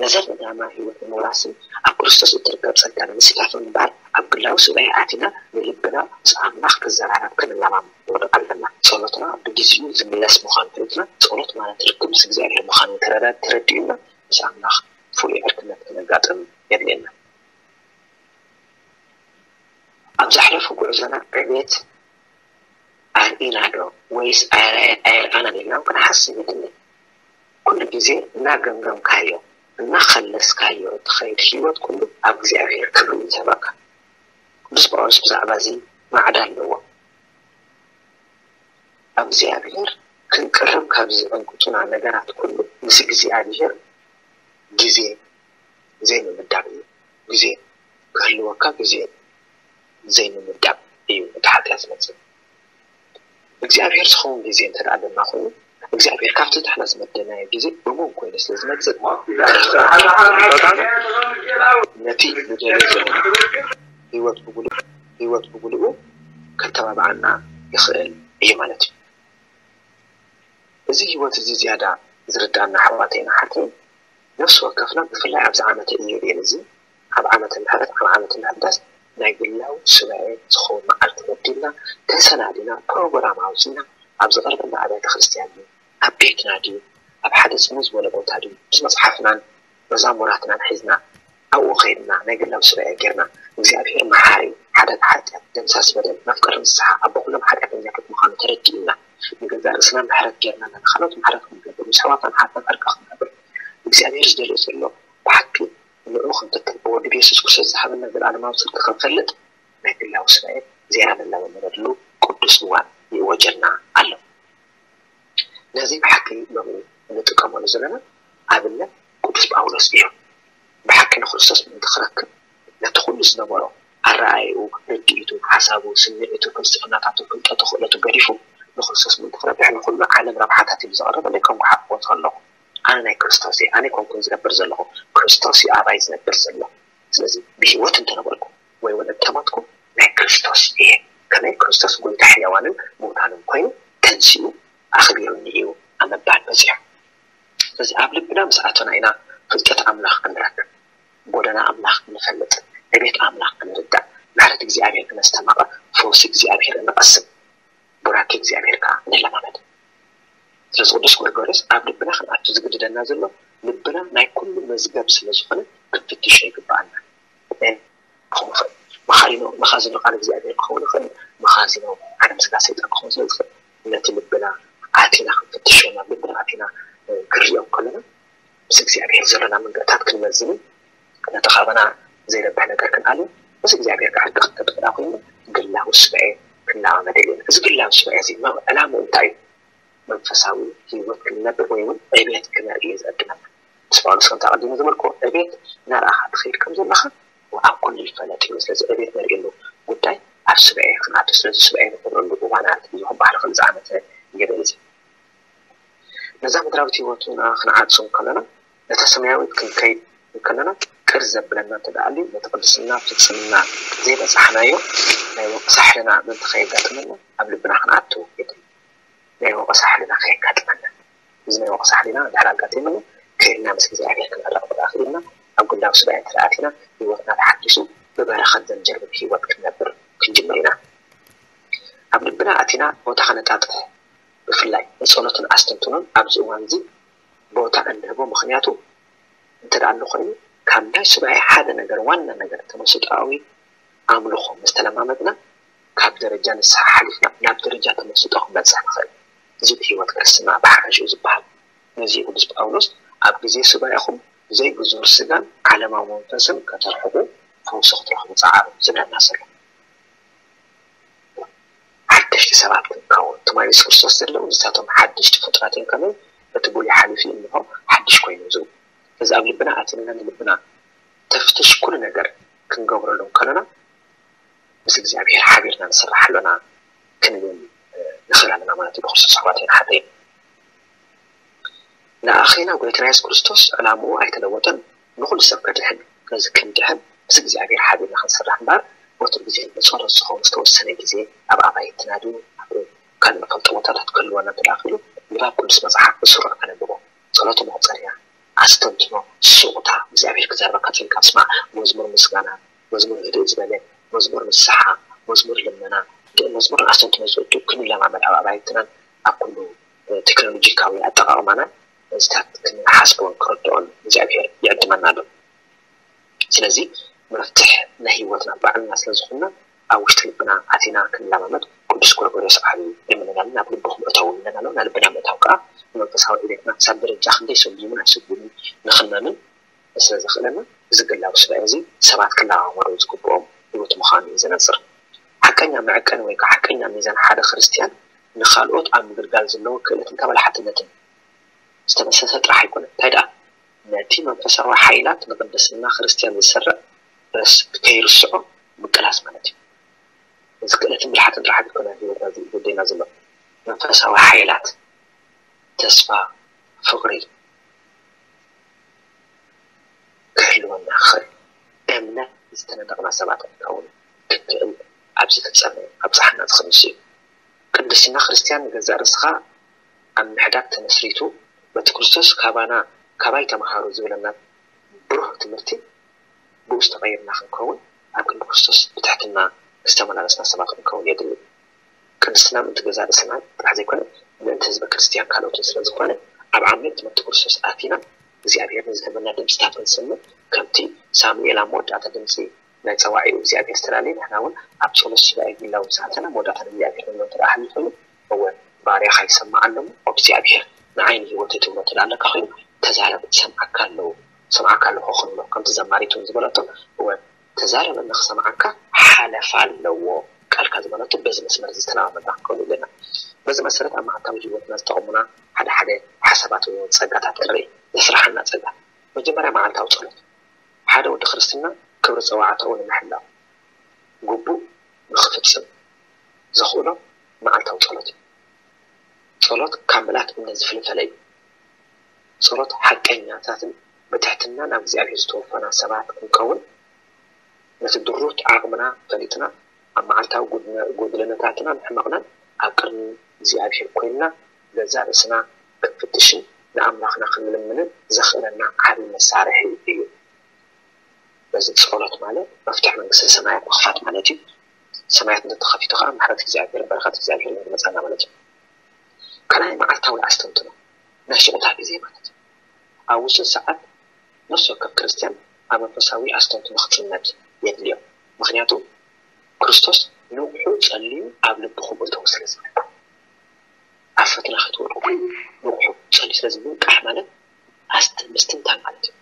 ነዛ ዘላለማዊ ህይወት ንምውራስን ኣብ ክርስቶስ እትርከብ ጸጋ ንምስታፍን እምበኣር፣ ኣብ ግላዊ ሱባኤ ኣቲና ንልብና ምስ ኣምላኽ ክዘራረብ ክንለማመዶ ኣለና። ጸሎትና ብግዜኡ ዝምለስ ምዃኑ ፈሊጥና፣ ጸሎት ማለት ርክብ ምስ እግዚኣብሔር ምዃኑ ተረዳ-፣ ተረዲኡና፣ ምስ ኣምላኽ ፍሉይ ዕርክነት ክነጋጥም የድልየና። ኣብ ዘሕለፎ ጉዕዞና ዕቤት ኣርኢና ዶ ወይስ ኣየር-፣ ኣየርኣናን ኢልና እውን ክንሓስብ የድሊ። ኩሉ ግዜ እናገምገምካዮ፣ እናኸለስካዮ እትኸይድ ህይወት ኩሉ ኣብ እግዚኣብሔር ክብሪ እዩ ዝህበካ። ቅዱስ ጳውሎስ ብዛዕባ እዚ ማዕዳ ኣለዎ። ኣብ እግዚኣብሔር ክንቅርብ ካብ ዝዕንቅጹና ነገራት ኩሉ ምስ እግዚኣብሔር ግዜ ዘይምምዳብ እዩ። ግዜ ክህልወካ ግዜ ዘይምምዳብ እዩ እቲ ሓጢኣት ዝመጽእ። እግዚኣብሔር ዝኸውን ግዜ እንተ ደኣ ኣለና ኮይኑ እግዚኣብሔር ካብቲ ንሕና ዝመደብናዮ ግዜ እሙን ኮይኑ ስለ ዝመጽእ ነቲ ንደልዮ ዘለና ህይወት ብምሉእ ህይወት ብምሉኡ ከተባብዓና ይኽእል እዩ ማለት እዩ። እዚ ህይወት እዚ ዝያዳ ዝርዳና ኣሕዋተይን ኣሓተይን ነፍሲ ወከፍና ብፍላይ ኣብዚ ዓመተ ኢዮቤል እዚ ኣብ ዓመተ ምሕረት ኣብ ዓመተ ምሕዳስ ናይ ግላዊ ሱባኤ ዝኸውን መዓልቲ መዲብና ተሰናዲና ፕሮግራም ኣውፂና ኣብ ዝቐርበና ኣብያተ ክርስትያን ድዩ ኣብ ቤትና ድዩ ኣብ ሓደ ፅምው ዝበለ ቦታ ድዩ ምስ መፅሓፍናን መዛሙራትናን ሒዝና ኣብኡ ከይድና ናይ ግላዊ ሱባኤ ጌርና እግዚኣብሔር መሓሪ ሓደጋ ሓጢኣት ደምሳስ በደል መፍቀሪ ንስሓ ኣቦ ኩሎም ሓጢኣተኛታት ምዃኑ ተረዲእና ንገዛእ ርእስና ምሕረት ጌርና ንኻልኦት ምሕረት ክንገብር ምስ ኣሕዋትና ሓትና ዕርቂ ክንገብር እግዚኣብሔር ዝደልዮ ዘሎ ብሓቂ ንዑ ክንፍትን ብወዲ ብየሱስ ክርስቶስ ዝሃበና ዘለኣለማዊ ስልኪ ክንፈልጥ ናይ ግላዊ ሱባኤ ዜና ንለማመደሉ ቅዱስ እዋን ይእወጀልና ኣሎ። ነዚ ብሓቂ ሎሚ እንጥቀመሉ ዘለና ኣብነት ቅዱስ ጳውሎስ እዩ። ብሓቂ ንክርስቶስ ምእንቲ ክረክብ ነቲ ኩሉ ዝነበሮ ኣረኣይኡ፣ ርድኢቱ፣ ሓሳቡ፣ ስምዒቱ፣ ፍልስፍናታቱ፣ ፍልጠቱ፣ ክእለቱ ገዲፉ ንክርስቶስ ምእንቲ ክረብሕ ንኩሉ ዓለም ረብሓታት እዩ ዘቕርበለይ ከም ጎሓፍ ክወት ከለኹ ኣነ ናይ ክርስቶስ እየ፣ ኣነ ኣይኮንኩን ዝነብር ዘለኹ ክርስቶስ እዩ ኣባይ ዝነብር ዘሎ። ስለዚ ብህይወት እንተነበርኩ ወይ እውን እንተሞትኩ ናይ ክርስቶስ እየ፣ ከመይ ክርስቶስ ጎይታ ሕያዋንን ምውታንን ኮይኑ ተንሲኡ ኣኽቢሩኒ እዩ ኣብ ምባል በጺሖም። ስለዚ ኣብ ልብና ምስ ኣተና ኢና ፍልጠት ኣምላኽ ክንረክብ፣ ጎደና ኣምላኽ ክንፈልጥ፣ ዕቤት ኣምላኽ ክንርዳእ፣ ምሕረት እግዚኣብሔር ክነስተማቕር፣ ፈውሲ እግዚኣብሔር እንቐስም፣ ቡራኬ እግዚኣብሔር ከዓ ንለማመድ። ስለዚ ቅዱስ ጎርጎርዮስ ኣብ ልብና ክንኣቱ ዝግድደና ዘሎ ልብና ናይ ኩሉ መዝገብ ስለ ዝኾነ ክንፍትሾ ይግብኣና። ክኸውን ይኽእል። መኻዚኖ መኻዚኖ ቃል እግዚኣብሔር ክኸውን ይኽእል። መኻዚኖ ዓለም ስጋ ሰይጣን ክኸውን ስለ ዝኽእል ነቲ ልብና ኣቲና ክንፍትሾ ናብ ልብና ኣቲና ክንሪኦ ከለና ምስ እግዚኣብሔር ዘለና መንገድታት ክንመዝንን ነቲ ካባና ዘይረብሕ ነገር ክንኣልን ምስ እግዚኣብሔር ከዓ ሕጊ ክንተጥቅዳ ኮይኑ ግላዊ ስብዐ ክንለማመድ የድልየና። እዚ ግላዊ ስብዐ እዚ ዕላምኡ እንታይ እዩ? መንፈሳዊ ህይወት ክንነብር ወይ እውን ዕቤት ክነርኢ እዩ ዝዕድመና። ምስ ጳውሎስ ከምቲ ኣቐዲሙ ዝበልክዎ ዕቤት እናረኣኻ ትኸይድ ከም ዘለኻ ኣብ ኩሉ ይፈለጥ እዩ። ስለዚ ዕቤት ነርእየሉ ጉዳይ ኣብ ስብዐ ክንኣቱ። ስለዚ ስብዐ ንኽንርእየሉ እዋናት እዩ ክበሃል ይኽእል። ዝዓመተ ይብል እዚ ነዛ ምድራዊት ህይወትና ክንዓጹ እንከለና ነታ ሰማያዊት ክንከይድ እንከለና ቅር ዘብለና እንተ ደኣ ኣልዩ ነቲ ቅድስና ፍጽምና ዘይበጻሕናዮ ናይ ወቀሳ ሕልና ምእንቲ ከየጋጥመና ኣብ ልብና ክንኣቱ የድሊ። ናይ ወቐሳ ሕልና ከየጋጥመና። እዚ ናይ ወቐሳ ሕልና እንድሕር ኣጋጢምና ከይድና ምስ እግዚኣብሔር ክንዕረቕ እንተ ደኣ ክኢልና ኣብ ግላዊ ስብኣይ እንተ ደኣ ኣቲና ህይወትና ተሓዲሱ ብበረኸት ዘንጀርብብ ህይወት ክንነብር ክንጅምር ኢና። ኣብ ልብና ኣቲና ቦታ ከነጣጥሕ ብፍላይ ንጸሎትን ኣስተንትኖን ኣብዚ እዋን እዚ ቦታ እንህቦ ምኽንያቱ እንተ ደኣ ኣሎ ኮይኑ ካብ ናይ ሱባኤ ሓደ ነገር ዋና ነገር ተመስጦኣዊ ኣምልኾ ምስ ተለማመድና ካብ ደረጃ ንስሓ ሓሊፍና ናብ ደረጃ ተመስጦ ክንበጽሕ ንኽእል። እዚ ብህይወት ክርስትና ብሓፈሽኡ ዝበሃል። ነዚ እዩ ቅዱስ ጳውሎስ ኣብ ግዜ ሱባኤኹም ዘይግዙር ስጋን ዓለማዊ መንፈስን ከተርሕቑ ፈውሲ ክትረኽቡ ጸዓሩ ዝብለና ዘሎ። ሓደሽቲ ሰባት ክንከውን ትማሊ ምስ ክርስቶስ ዘለዉ ንሳቶም ሓደሽቲ ፍጡራት እዮም ከመይ እቲ ብሉይ ሓሊፉ እንሆ ሓድሽ ኮይኑ ዝው እዚ ኣብ ልብና ኣቲና ንልብና ተፍትሽ ኩሉ ነገር ክንገብረሉ እንከለና ምስ እግዚኣብሔር ሓቢርና ንስራሕ ኣሎና ክንብል ንኽእል ኣለና ማለት እዩ ብክርስቶስ ኣሕዋተይን ኣሓተይን ንኣኸና ጎይታና የሱስ ክርስቶስ ዕላምኡ ኣይተለወጠን ንኹሉ ሰብ ከድሕን ነዚ ክንድሕን ምስ እግዚኣብሔር ሓቢርና ክንሰርሕ እምበር ወትሩ ግዜ ንጸሎት ዝኸውን ዝተወሰነ ግዜ ኣብ ኣባይትና ድዩ ኣብ ካልእ ንፈልጦ ቦታታት ክህልወና እንተ ደኣ ክኢሉ ንባብ ቅዱስ መጽሓፍ ብስሩዕ ከነንብቦ ጸሎት መቑጸርያ ኣስተንትኖ ስቑታ እግዚኣብሔር ክዛረበካ ጸኒሑ ስማዕ መዝሙር ምስጋና መዝሙር ህድእ ዝበለ መዝሙር ንስሓ መዝሙር ልመና መዝሙር ኣስተንትኖ ዝእቱ ክንለማመድ ኣብ ኣባይትናን ኣብ ኩሉ ቴክኖሎጂካዊ ኣጠቓቕማናን ነዚታት ክንሓስቦን ክንርድኦን እግዚኣብሔር ይዕድመና ኣሎ። ስለዚ መፍትሕ ናይ ህይወትና ባዕልና ስለ ዝኾንና ኣብ ውሽጢ ልብና ኣቲና ክንለማመድ ቅዱስ ጎርጎርዮስ ዓቢ የምነናሉ ናብ ልብኹም እተው ይብለና ኣሎ። ናብ ልብና ምእታው ከዓ ንመንፈሳዊ ዕቤትና ክሳብ ደረጃ ክንደይ ሰጉምን ኣይሰጉምን ንኽንመምን ስለ ዘኽእለና እዚ ግላዊ ስጋይ እዚ ሰባት ክለማመዶ ዝግብኦም ህይወት ምዃኑ እዩ ዘነጽር። ሓቀኛ መዐቀኒ ወይ ከዓ ሓቀኛ ሚዛን ሓደ ክርስትያን ንኻልኦት ኣብ ምግልጋል ዘለዎ ክእለትን ተበላሓትነትን ዝተመሰረተ ጥራሕ ኣይኮነን። እንታይ ደኣ፣ ነቲ መንፈሳዊ ሓይላት ንቅድስና ክርስትያን ዝሰርዕ ርስ-፣ ከይርስዖ ምቅላስ ማለት እዩ። እዚ ክእለትን ብልሓትን ጥራሕ ኣይኮነን ህይወትና ዘ-፣ ዘደና ዘሎ። መንፈሳዊ ሓይላት፣ ተስፋ፣ ፍቕሪ ክህልወና ይኽእል። እምነት ዝተነጠቕና ሰባት ክንከውን ክንክእል ኣብዚ ፍጻመ ኣብጽሓና ዝኽእል ንሱ እዩ። ቅድስና ክርስትያን ንገዛእ ርእስኻ ኣብ ምሕዳግ ተመስሪቱ፣ በቲ ክርስቶስ ካባና፣ ካባይ ተምሃሩ ዝብለና ብሩህ ትምህርቲ ብኡ ዝተቐየርና ክንከውን፣ ኣብ ክንዲ ክርስቶስ ብትሕትና ዝተመላለስና ሰባት ክንከውን የድሊ። ቅድስና ምእንቲ ገዛእ ርእስና ጥራሕ ዘይኮነ፣ ምእንቲ ህዝበ ክርስትያን ካልኦትን ስለ ዝኾነ፣ ኣብ ዓሚቕ ትምህርቲ ክርስቶስ ኣቲና እግዚኣብሔር ንዝህበና ድምፅታት ክንሰምዕ፣ ከምቲ ሳሙኤል ኣብ መወዳእታ ድምፂ ናይ ጸዋዒኡ እግዚኣብሔር ዝተላለየ፣ ንሕና እውን ኣብ ጸሎት ሱባኤ ግላዊ ምስ ኣተና መወዳእታ ንእግዚኣብሔር ንብሎ እንተ ደኣ ሃሊኹ፣ እወ፣ ባርያኻ ይሰምዕ ኣሎ እሞ፣ እግዚኣብሔር ንዓይ ንህይወተይ ትብሎ እንተ ደኣ ኣለካ ኮይኑ፣ ተዛረብ፣ እሰምዓካ ኣለኹ፣ እሰምዓካ ኣለኹ ክንብሎ፣ ከምቲ ዘማሪት እውን ዝበለቶ፣ እወ፣ ተዛረበኒ ክሰምዓካ ሓለፋ ኣለዎ፣ ቃልካ ዝበለቶ በዚ መስመር እዚ ዝተለማመድና ክንከውን ኣለና። በዚ መሰረት ኣብ መዓልታዊ ህይወትና ዝጠቕሙና ሓደ ሓደ ሓሳባት ወይ እውን ጸጋታት ክንርኢ ዘስርሓና ጸጋ። መጀመርያ መዓልታዊ ጸሎት። ሓደ ወዲ ክርስትና ክብሪ ጸዋዕታኡ ንምሕላው ግቡእ ንኽፍጽም ዘኽእሎ መዓልታዊ ጸሎት እዩ። ጸሎት ካብ ምልኣት እምነት ዝፍልፈለ እዩ። ጸሎት ሓቀኛታትን ብትሕትና ናብ እግዚኣብሔር ዝተወፈና ሰባት ክንከውን፣ ነቲ ድሩት ዓቕምና ፈሊጥና፣ ኣብ መዓልታዊ ጉድነ-፣ ጉድለነታትናን ሕመቕናን ኣብ ቅድሚ እግዚኣብሔር ኮይንና፣ ገዛእ ርእስና ክንፍትሽን ንኣምላኽና ክንልምንን ዘኽእለና ዓቢ መሳርሒ እዩ። በዚ ጸሎት ማለት መፍትሕ መንግስተ ሰማያት ምኽፋት ማለት እዩ። ሰማያት እንተተኸፊቱ ከኣ ምሕረት እግዚኣብሔር፣ በረኸት እግዚኣብሔር ዝመጻና ማለት እዩ። ካልኣይ መዓልታዊ ኣስተንትኖ፣ ናይ ስቕታ ግዜ ማለት እዩ። ኣብ ውሱን ሰዓት ነፍሲ ወከፍ ክርስትያን ኣብ መንፈሳዊ ኣስተንትኖ ክጽመድ የድልዮ። ምኽንያቱ ክርስቶስ ንቑሑ ጸልዩ ኣብ ልብኹም እተዉ ስለ ዝብል። ኣብ ፈተና ከይትወድቁ ንቑሑ ጸልዩ ስለ ዝብል፣ ንቃሕ ማለት ኣስተ-፣ ምስትንታን ማለት እዩ።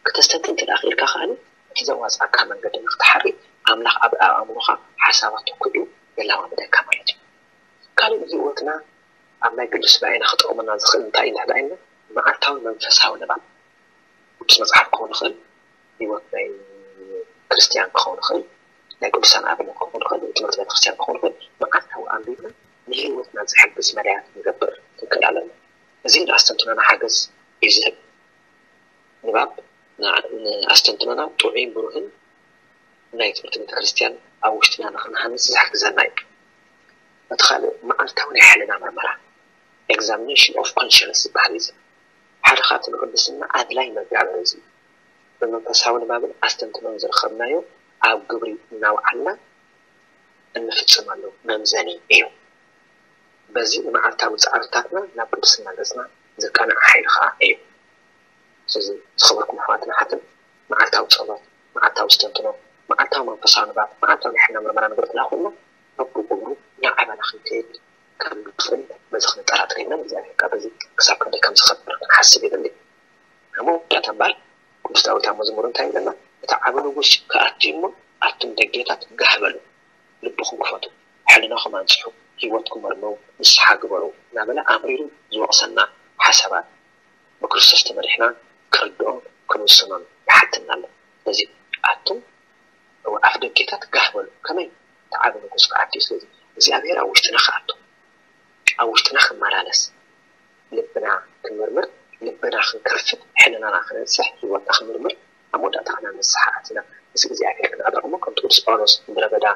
ክተስተንትን እንተ ደኣ ክኢልካ ከኣ፣ እቲ ዘዋጽኣካ መንገዲ ንክትሓሪ ኣምላኽ ኣብ ኣእምሮኻ ሓሳባት ተኲኡ የለማምደካ ማለት እዩ። ካልእ ንህይወትና ኣብ ናይ ግሊ ሱባኤና ክጠቕመና ዝኽእል እንታይ እዩ እንድሕር ኢልና፣ መዓልታዊ መንፈሳዊ ንባብ ቅዱስ መጽሓፍ ክኸውን ይኽእል፣ ህይወት ናይ ክርስትያን ክኸውን ይኽእል፣ ናይ ቅዱሳን ኣብነት ክኸውን ይኽእል፣ ትምህርቲ ቤተክርስትያን ክኸውን ይኽእል። መዓልታዊ ኣንቢብና ንህይወትና ዝሕግዝ መዳያት ክንገብር ክንክእል ኣለና። እዚ ንኣስተንትኖና ሓገዝ እዩ ዝህብ። ንባብ ንዓ-፣ ንኣስተንትኖና ጥዑይን ብሩህን ናይ ትምህርቲ ቤተክርስትያን ኣብ ውሽጥና ንኽንሃንጽ ዝሕግዘና እዩ። እቲ ካልእ መዓልታዊ ናይ ሕልና ምርመራ፣ examination of conscience ዝበሃል እዩ። እዚ ሓደ ካብቲ ንቅድስና ኣድላይ መጋበሪ እዚ እዩ። ብመንፈሳዊ ንባብን ኣስተንትኖን ዝረኸብናዮ ኣብ ግብሪ እናውዓልና እንፍጽመሉ መምዘኒ እዩ። በዚ ንመዓልታዊ ጻዕርታትና ናብ ቅድስና ገጽና ዘቃንዕ ሓይሊ ኸኣ እዩ። ስለዚ ዝኸበርኩም ኣሕዋትን ኣሓትን፣ መዓልታዊ ጸሎት፣ መዓልታዊ ኣስተንትኖ፣ መዓልታዊ መንፈሳዊ ንባብ፣ መዓልታዊ ናይ ሕልና ምርመራ ንግበር እንተደኣ ኮይንና፣ በብግብሩ እናዓበና ክንከይድ ከም ንኽእል በዚ ክንጠራጠር የብልናን። እግዚኣብሔር ከኣ በዚ ክሳብ ክንደይ ከም ዝኸብር ክንሓስብ የድሊ። ኣብ መወዳእታ እምበኣር ቅዱስ ዳዊት ኣብ መዝሙሩ እንታይ ይብለና? "እቲ ዓቢ ንጉስ ክኣቱ እዩ እሞ፣ ኣቱም ደጌታት ጋህ በሉ፣ ልብኹም ክፈቱ፣ ሕልናኹም ኣንጽሑ፣ ህይወትኩም መርምሩ፣ ንስሓ ግበሩ" እናበለ ኣምሪሩ ዝወቕሰና ሓሳባት፣ ብክርስቶስ ተመሪሕና ክንርድኦን ክንውስኖን ይሓትትና ኣሎ። ስለዚ ኣቱም ኣፍ ደጌታት ጋህ በሉ። ከመይ? እቲ ዓቢ ንጉስ ክኣቱ እዩ። ስለዚ እግዚኣብሔር ኣብ ውሽጥና ክኣቱ፣ ኣብ ውሽጥና ክመላለስ፣ ልብና ክንምርምር፣ ልብና ክንከፍት፣ ሕልናና ክነንጽሕ፣ ህይወትና ክንምርምር፣ ኣብ መወዳእታ ከኣ ንስሓ ኣቲና ምስ እግዚኣብሔር ክንዕረቕ እሞ፣ ከምቲ ቅዱስ ጳውሎስ ምድረ በዳ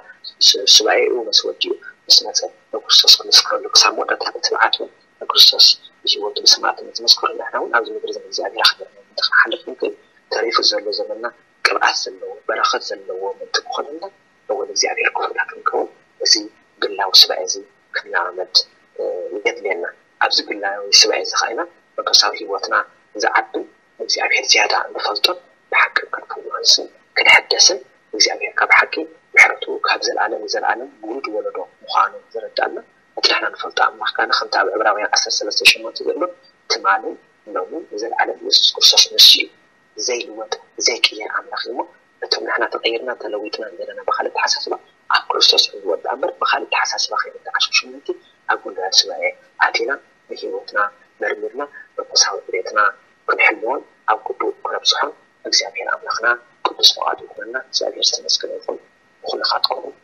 ስ-፣ ሱባኤኡ ምስ ወዲኡ ምስ መጸ ንክርስቶስ ክምስክረሉ ክሳብ መወዳእታ ብትብዓት እውን ንክርስቶስ ብህይወቱ ብሰማዕትነት ዝመስከሮ፣ ንሕና እውን ኣብዚ ምድሪ እዚ እግዚኣብሔር ኣኽቢርና ምእንቲ ክንሓልፍ ክንክእል፣ ተሪፉ ዘሎ ዘመንና ቅብኣት ዘለዎ፣ በረኸት ዘለዎ ምእንቲ ክኾነልና፣ እወ ንእግዚኣብሔር ክፉታት ክንከውን እዚ ግላዊ ሱባኤ እዚ ክንለማመድ፣ እ፣ የድልየና። ኣብዚ ግላዊ ሱባኤ እዚ ኸኣ ኢና መንፈሳዊ ህይወትና ዝዓብን ንእግዚኣብሔር ዝያዳ እንፈልጦን ብሓቂ ክንፍውስን ክንሕደስን፣ እግዚኣብሔር ካብ ሓቂ ምሕረቱ ካብ ዘለኣለም ንዘለኣለም ውሉድ ወለዶ ምዃኑ ዘረድኣና፣ እቲ ንሕና ንፈልጦ ኣምላኽ ከኣ ከምቲ ኣብ ዕብራውያን ዓሰርተ ሰለስተ ሸሞንተ ዘሎ ትማልን ሎምን ንዘለኣለም የሱስ ክርስቶስ ንሱ እዩ። ዘይልወጥ ዘይቅየር ኣምላኽ እዩ እሞ፣ እቶም ንሕና ተቐይርና ተለዊጥና ዘለና ብኻልእ ኣተሓሳስባ ኣብ ክርስቶስ ክንልወጥ ደኣ እምበር ብኻልእ ኣተሓሳስባ ከይንተዓሽሽ ምእንቲ ኣብ ጉዳያት ሱባኤ ኣቲና ንህይወትና መርሚርና መንፈሳዊ ዕቤትና ክንሕልዎን ኣብ ግቡእ ክነብጽሖን እግዚኣብሔር ኣምላኽና ቅዱስ ፍቓዱ ይኹነልና። እግዚኣብሔር ዝተመስገነ ይኹን። ንኹልኻትኩም